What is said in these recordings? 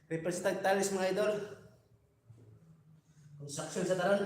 Represent tiles, mga idol. Construction sa taron.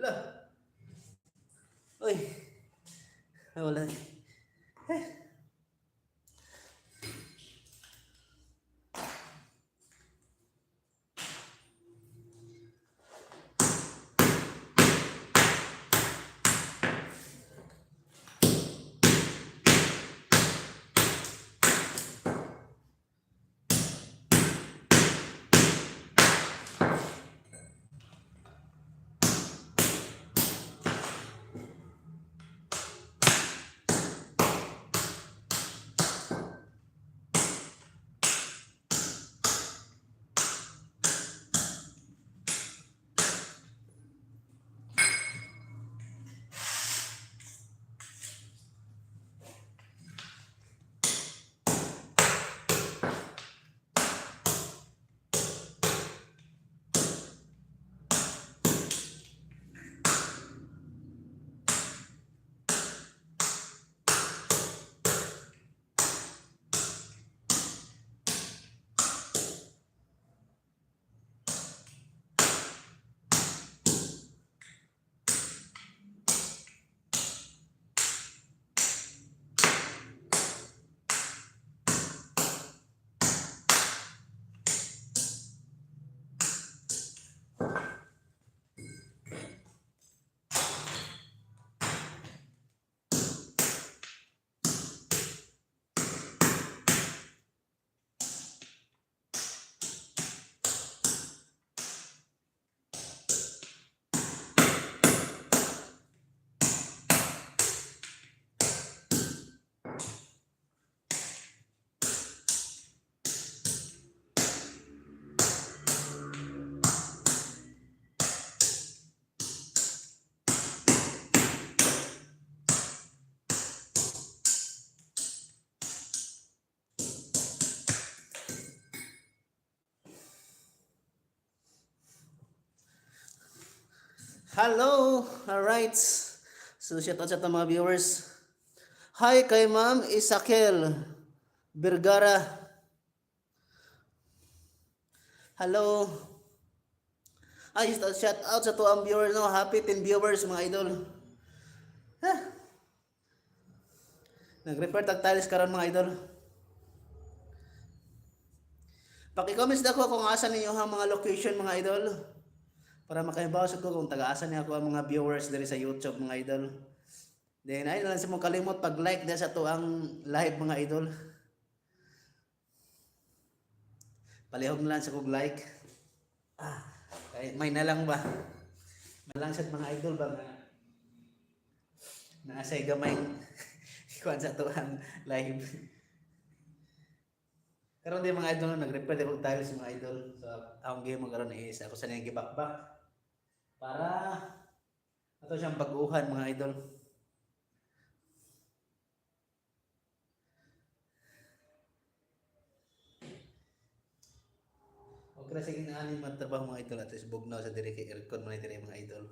Lah. Uy. Ay, wala. Eh. Hello! Alright. So, shout out sa atong mga viewers. Hi kay Ma'am Isakel Vergara. Hello. Ay, shout out sa atoang viewers, no? Happy 10 viewers, mga idol. Ha? Nag-repair tag tiles karon, mga idol. Paki-comments na ko kung asa ninyo ang mga location, mga idol. Para makahibaw ko kung taga-asa niya ako ang mga viewers diri sa YouTube, mga idol. Then ay lang sa mong kalimot pag-like na sa atoang live, mga idol. Palihog na lang sa kog like. Ah, kay may na lang ba? May lang sa mga idol ba nga naasay gamay kuan sa atoang live. Karon di, mga idol, nag-repair di og tiles, mga idol. So akong game mo karon is ako sa niyang gibakbak para ato siyang baguhan, mga idol. Okay ra sige na ani magtrabaho, mga idol, at least bugnaw sa diri kay aircon man diri, mga idol.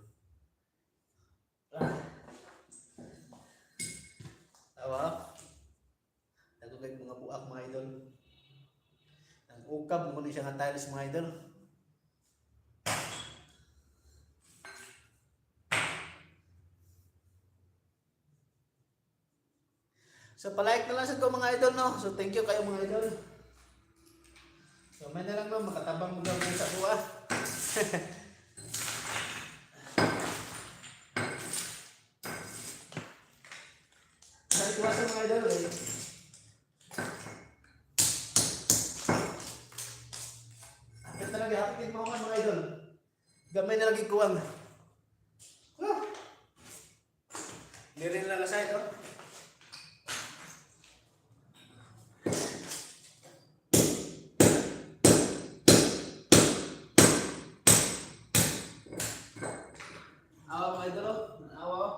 Ah. Tawa. Dako kay mga buak, mga idol. Ang ukab mo ni siya nga tiles, mga idol. So palike na lang sa ko, mga idol, no. So thank you kayo, mga idol. So may na lang, no, makatabang mo lang sa kuha. Sa iwasan, mga idol eh. Hapit talaga, hapit mo mga idol. Gamay na lagi kuwang. Ah. Diri na lang sa ito. Awa, mga idol, oh. Awa, oh.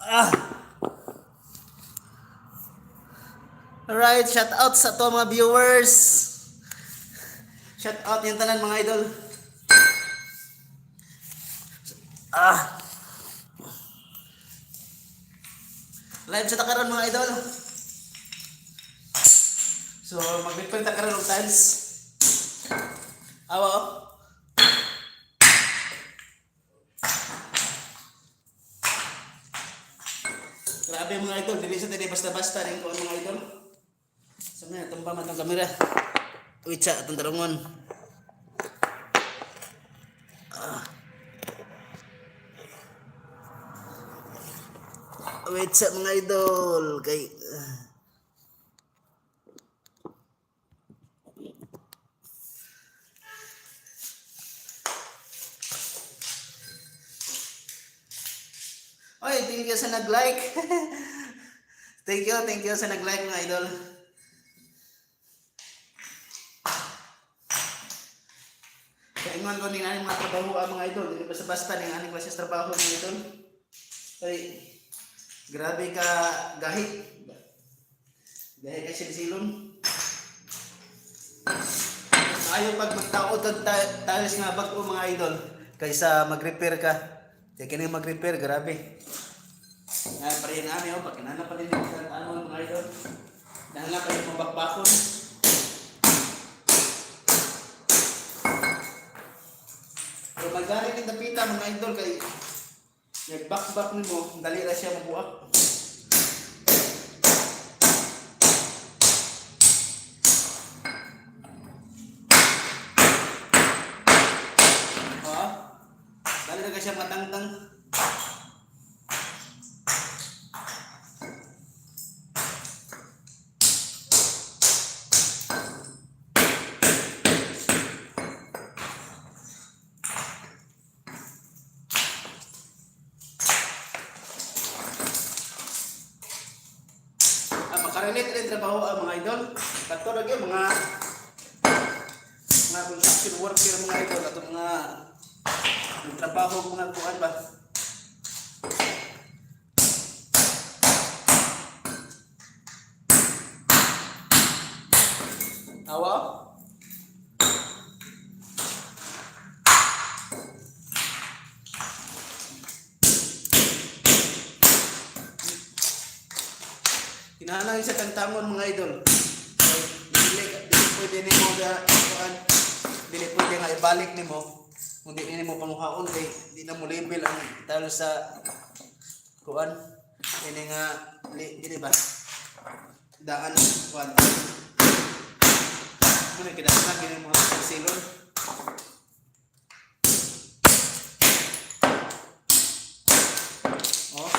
Ah. Alright, shout out sa to mga viewers. Shout out yung tanan, mga idol. Ah. Live sa ta karon, mga idol. So, mag-repair ta karon og tiles. Awa oh. Grabe, mga idol, dili sa dili basta-basta rin ko, mga idol. Sa mga tumba man tong kamera. Uy, tsa, atong tarungon. Ah. Wait sa mga idol kay ah. Thank you sa nag-like. Thank you sa nag-like, mga idol. Kaya ingon ko ning aning mga trabaho ah, mga idol, dili basta basta ning aning klase sa trabaho, mga idol. Ay, grabe ka gahi. Gahi ka silsilon. Ayaw pag magtaod kag tiles nga bag-o, mga idol, kaysa mag-repair ka. Kaya kini mag-repair, grabe. Ay, pareho na oh, pag kinana pa din yung ano, mga idol. Dahil na kayo mabakbakon. Pero magdali ng dapita, mga idol, kay nagbakbak nimo, dali ra siya mabuak. Ha? Dali ra siya matangtang. Ah, makarelate rin trabaho ang mga idol. Kato ra gyud mga construction worker, mga idol, ato mga trabaho mga kuan ba. Awa? Kinahanglan sa tangtangon, mga idol. Kay dili pwede nimo ga kuan, dili pwede nga ibalik nimo kung di nimo panguhaon kay di na mo label ang talo sa kuan ini nga dili ba daan kuan mo na kinahanglan gini mga silon. Oh.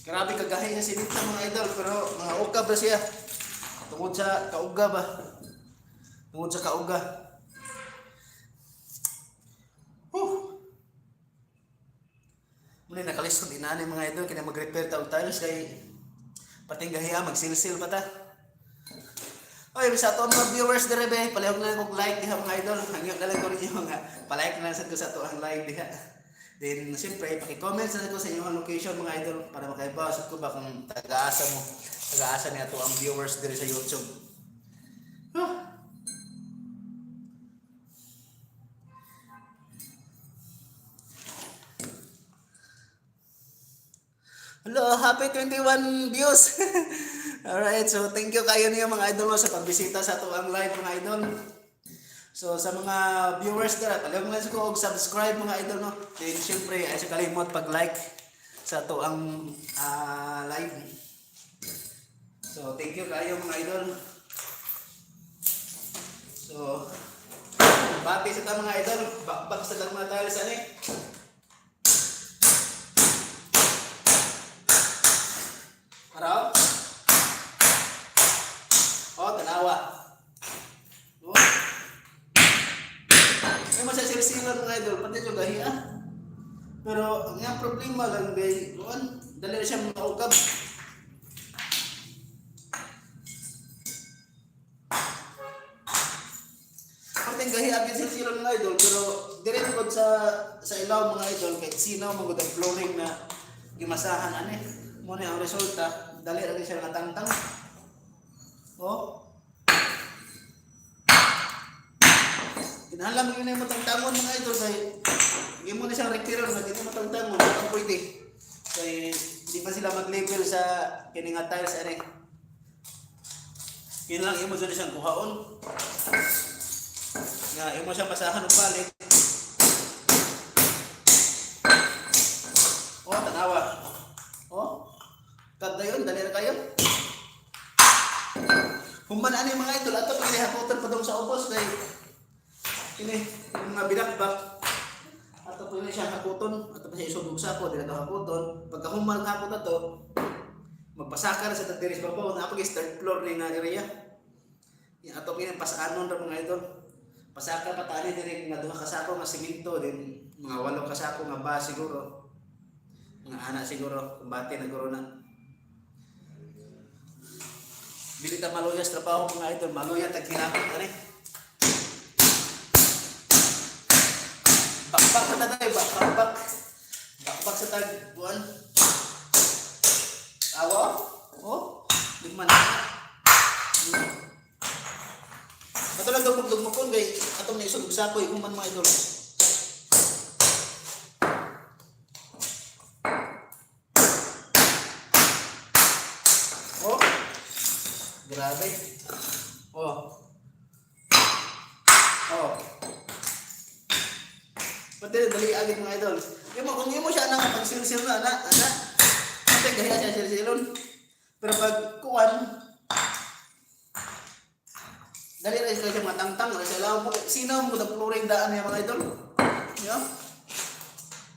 Grabe kagahi sa simento, mga idol, pero mga uka ba siya? Tungod sa kauga ba? Tungod sa kauga. Whew. Muna nakalisod inani, mga idol, kaya mag-repair ta og tiles kay pating gahiya magsilsil pa ta. Oy, sa ato ang mga viewers dire be, palihog na lang og like diha, mga idol. Hangyo na lang ko ninyo nga palike na lang sad ko sa ato ang live diha. Then siyempre, paki-comment sa ko sa inyong location, mga idol, para makaibaw sad ko ba kung taga-asa mo, taga-asa ni ato ang viewers dire sa YouTube. Huh. Hello, happy 21 views. Alright, so thank you kayo niyo, mga idol, sa pagbisita sa ato ang live, mga idol. So sa mga viewers dara, palihog lang ko og subscribe, mga idol, no. Then syempre ay sa kalimot pag-like sa ato ang live. So thank you kayo, mga idol. So bati sa ta, mga idol, bakbak sa lang mga tiles ani. Araw? Oh, tanawa. Oh. May masasilsilan, mga idol, pati yung gahi ah. Pero ang iyang problema lang kay kuan, dali na siya mga ukab. Pati gahi agad silsilan, mga idol, pero dire gud sa ilaw, mga idol, kay sinaw man gud ang flooring na gimasahan ani. Mo na ang resulta, dali ra siya nakatangtang. Oh. Kinahanglan mo yun yung matangtangon, mga idol, kay hindi mo na siyang repair na hindi mo matangtangon, hindi pwede. Kay di pa sila mag-label sa kini nga tiles ani. Kinahanglan imo dyan siyang kuhaon. Nga imo siyang masahan og balik. Human ani mga idol, ato pag hakutan pa dong sa ubos kay ini yung mga binakbak. Ato po ni siya hakuton, ato pa siya isod og sako, dili ato hakuton. Pagka human hakot ato, magpasaka na sa diri sa babaw, naa pag third floor ni nga area. Ya, ato kini pasanon ra mga idol. Pasaka pa tani diri nga duha ka sako nga simento din, mga walo ka sako nga ba siguro. Mga ana siguro, kumbate na guro na. Dili ta maluya sa trabaho, mga idol, maluya tag hinakot ani. Bakbak na tayo, bakbak. Bakbak sa tag buwan. Awa? Oh, di man. Ato lang dugmok-dugmokon kay atong naisod og sako human, mga idol. Oh. Grabe. Oh. Oh. Pati dali agad, mga idol. Imo kung imo siya na pagsilsil na ana, ana. Pati gahiya siya silsilon. Pero pag kuan dali ra siya matangtang ra sa law mo sino mo da flooring daan niya, mga idol. Yo.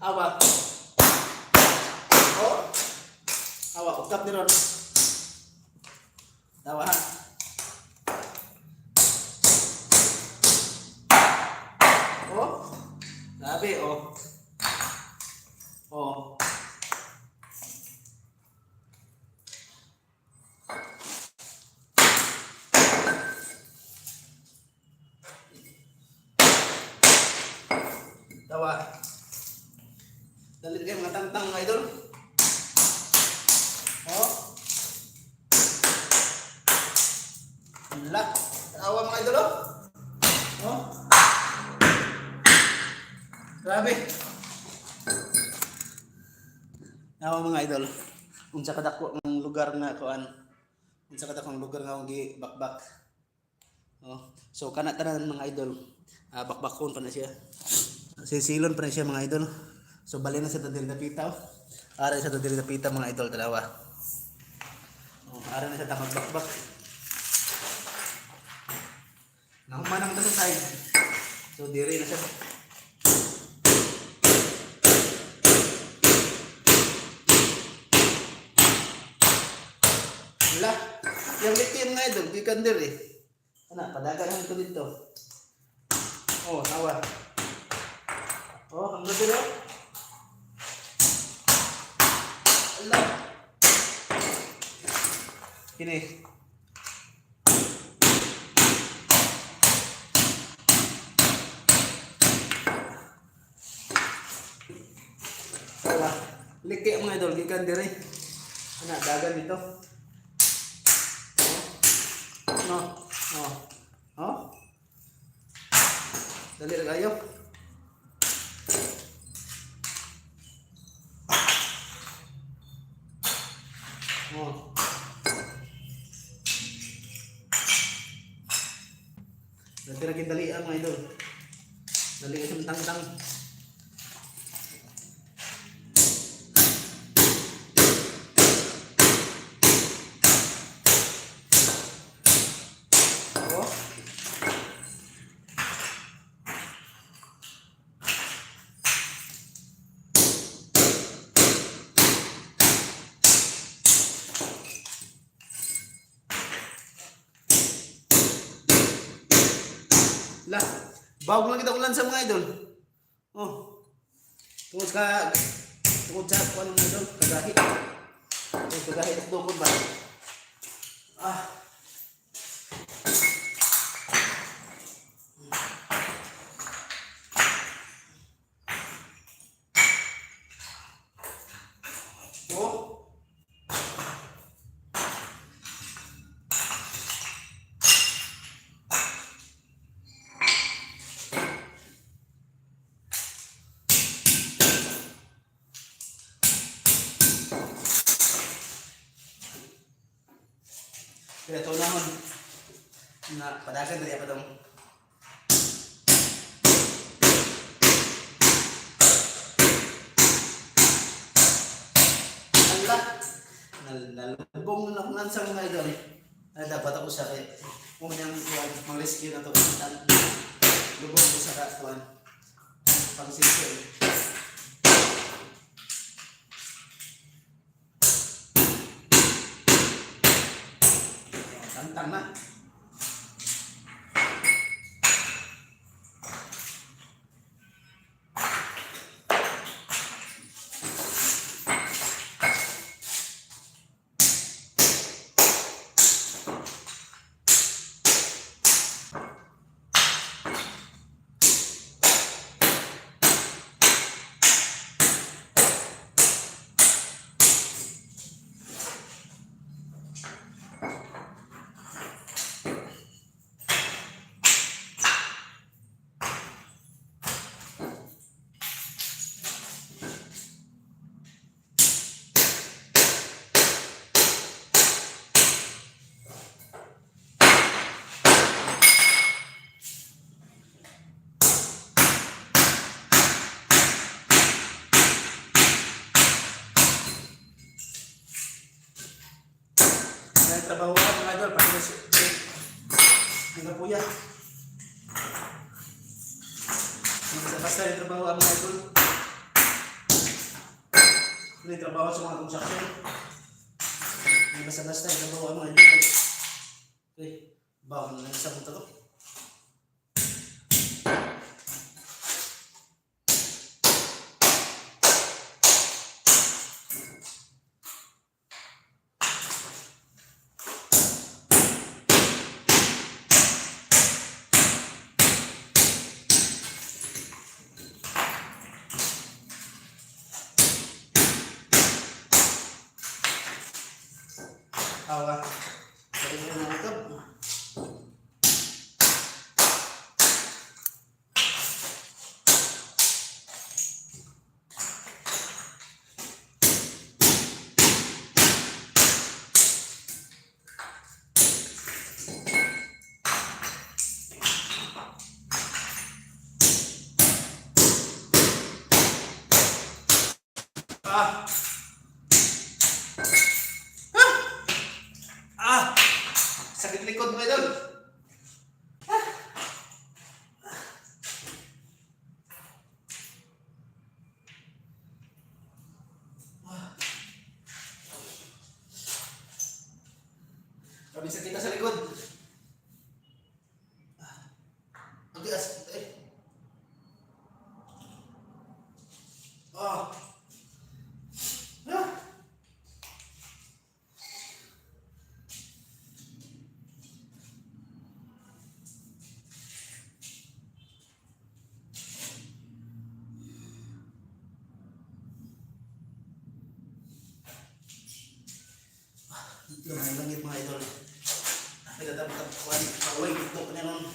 Awa. Oh. Awa ukap ni ron. Tawa ha. Oh. Grabe oh. Oh. Tawa. Dali kayo mga tangtang, mga idol. Oh. Ala. Tawa, mga idol oh. Oh. Grabe. Tawa, mga idol. Unsa kadako ang lugar nga kuan. Unsa kadako ang lugar nga akong gi bakbak. Oh. So kana tanan, mga idol. Ah, bakbakon pa na siya. Sisilon pa na siya, mga idol. So bali na sa diri dapita oh. Ara sa diri dapita, mga idol, dalawa. Oh, ara na sa tamag bakbak. Nahuman naman ta sa side. So diri na siya. Wala. Yung litim nga idol, gikan diri. Ana, padagan lang ito dito. Oh, tawa. Oh, ang ganda oh. Ala. Kini. Wala. Liki mga idol, gikan diri. Ana, dagan dito. Oh. No. Oh. Oh. Dali ra kayo. Oh. Dati ra dali ang mga idol. Dali kasi tang-tang. Oh. La, bawag lang kita ulan sa mga idol. Oh. Tungod sa kuan, mga idol, kagahi. Tungod kagahi tukdokon ba? Ah. Oh. Kaya ito nahon na padagan dali pa dong. Ala, nalubong na akong lansang, mga idol. Ay, dapat ako sa kay kung niyang kuan, mang rescue na to tan. Lubog ko sa kuan. Pang sisi. Tantang na. Dahil trabaho ka, mga idol, pati na si ang kapuya. Basta yung trabaho ang mga idol. Hindi trabaho sa mga construction. Hindi basta-basta yung trabaho ang mga idol. Okay, bawal na lang sa punta ko. Tawa. Sabi niyo mga ito. Ah! Ah! Sakit likod mo, idol. Ah! Ah. Grabe sakit na sa likod. Ah. Ang tigas. Eh. Ah. Ah. Lumay langit, mga idol. Pinatapos paway ito na nun.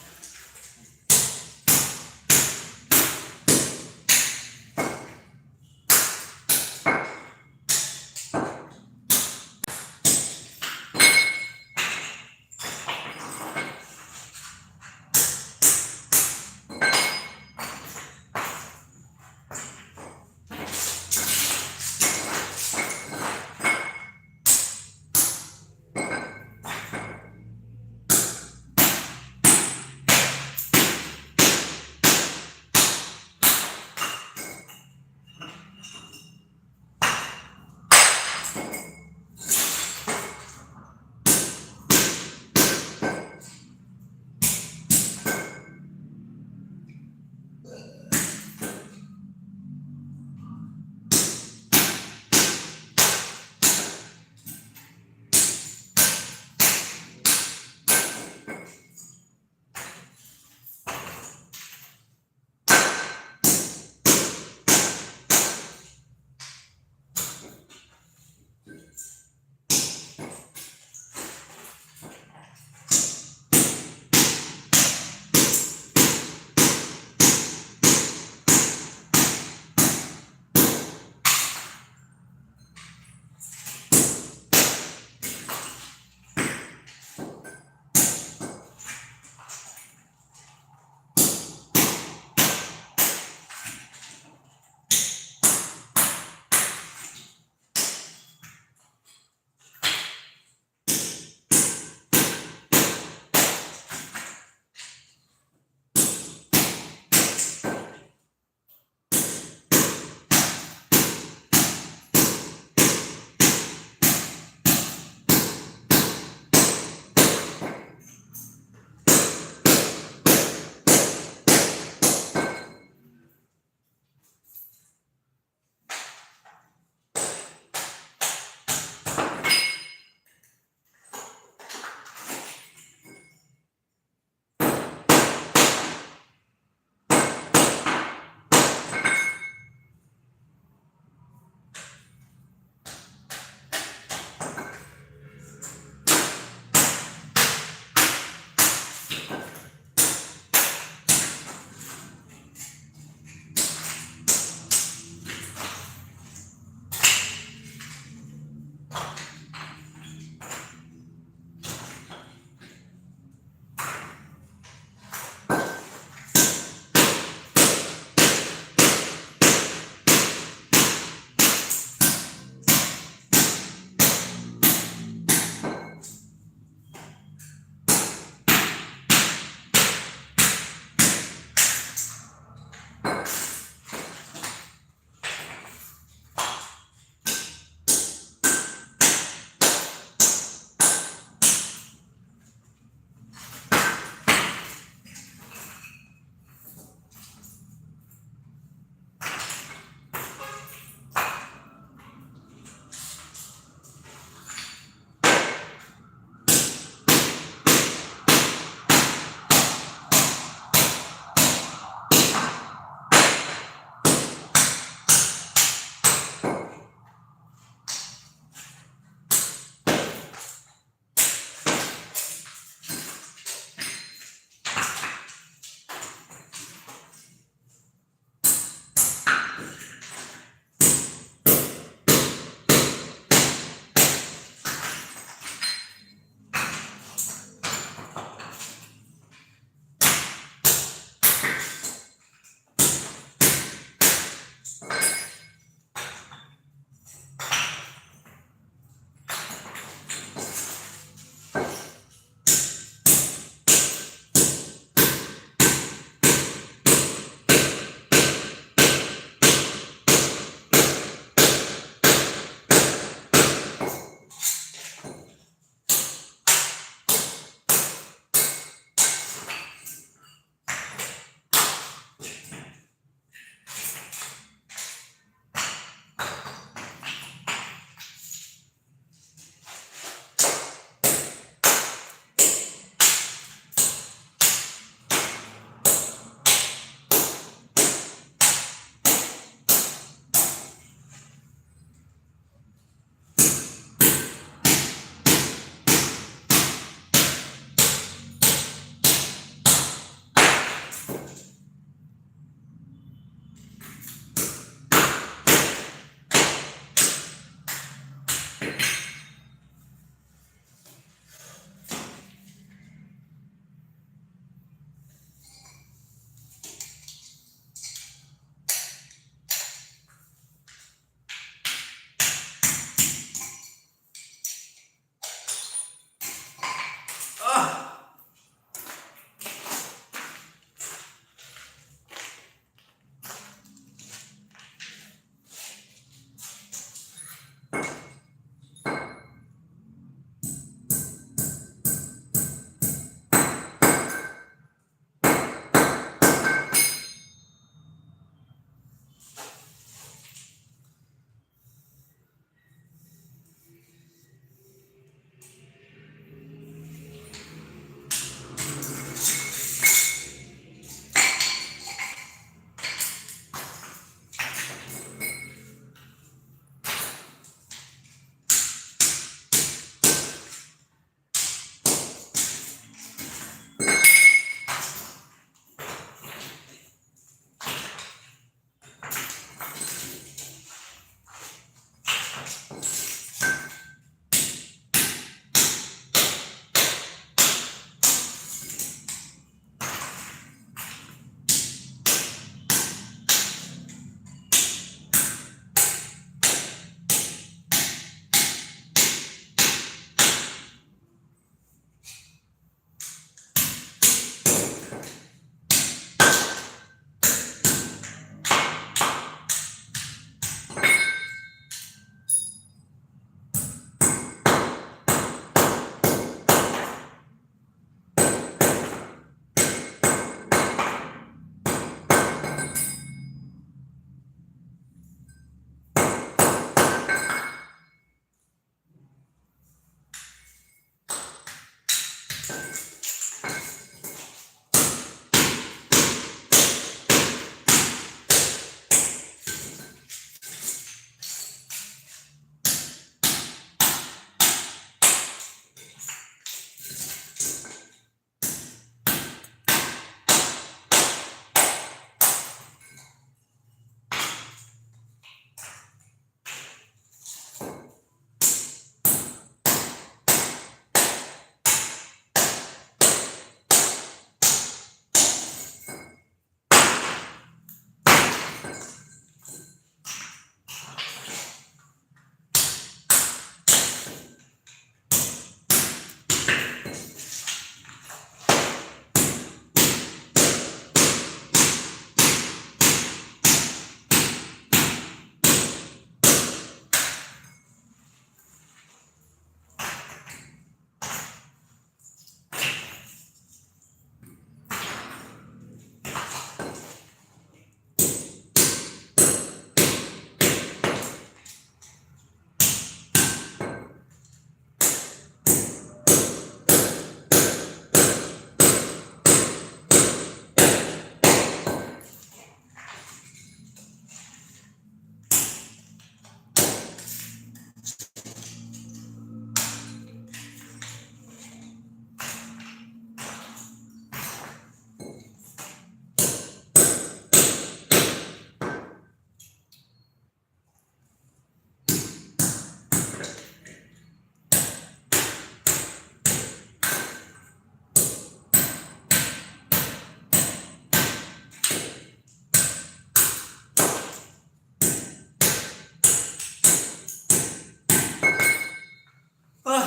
Ah!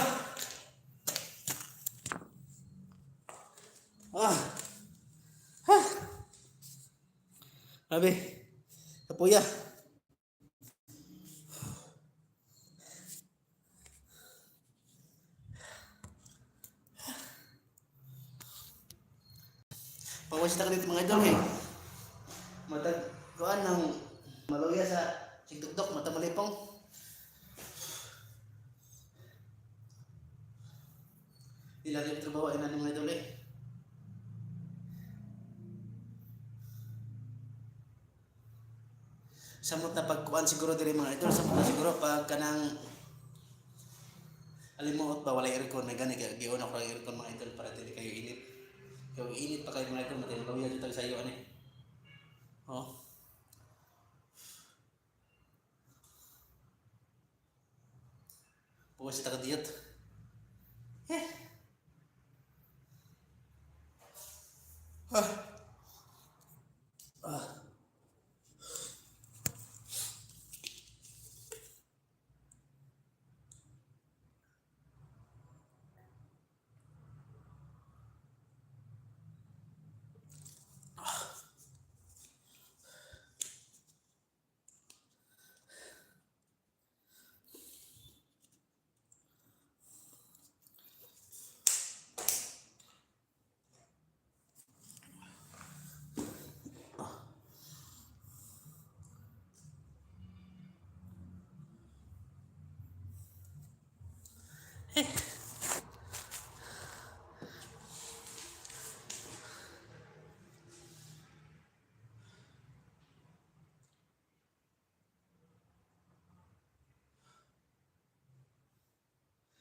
Ah! Ah! Grabe. Kapuya. Pawas na ka dito, mga idol, eh. Matag kuan ng maluya sa sigdugdok, mata malipong. Di lagi ang trabaho ay mga idol eh. Samot na pagkuan siguro diri, mga idol, samot na siguro pag kanang alimuot ba, walay aircon, may gani kay giuna ko ang aircon, mga idol, para dili kayo init. Kay init pa kayo, mga idol, matay maluya jud sa iyo ani. Oh. Puwas ta kadiyot. Eh. Ah. Ah.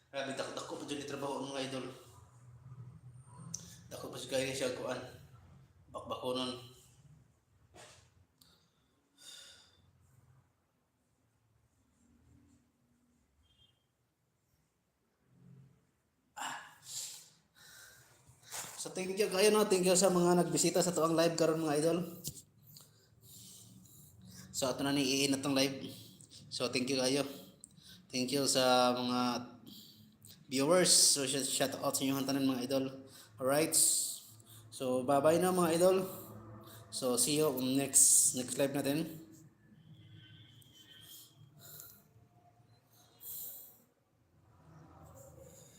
Grabe, dako pa dyan trabaho, mga idol. Dako pa siya kaya siya kuan. Bakbakonon. Ah. So thank you kayo, no, thank you sa mga nagbisita sa tuang live karon, mga idol. So ato na ni iin na tong live. So thank you kayo. Thank you sa mga viewers. So shout out sa inyong tanan, mga idol. Alright. So bye-bye na, mga idol. So see you on next next live natin.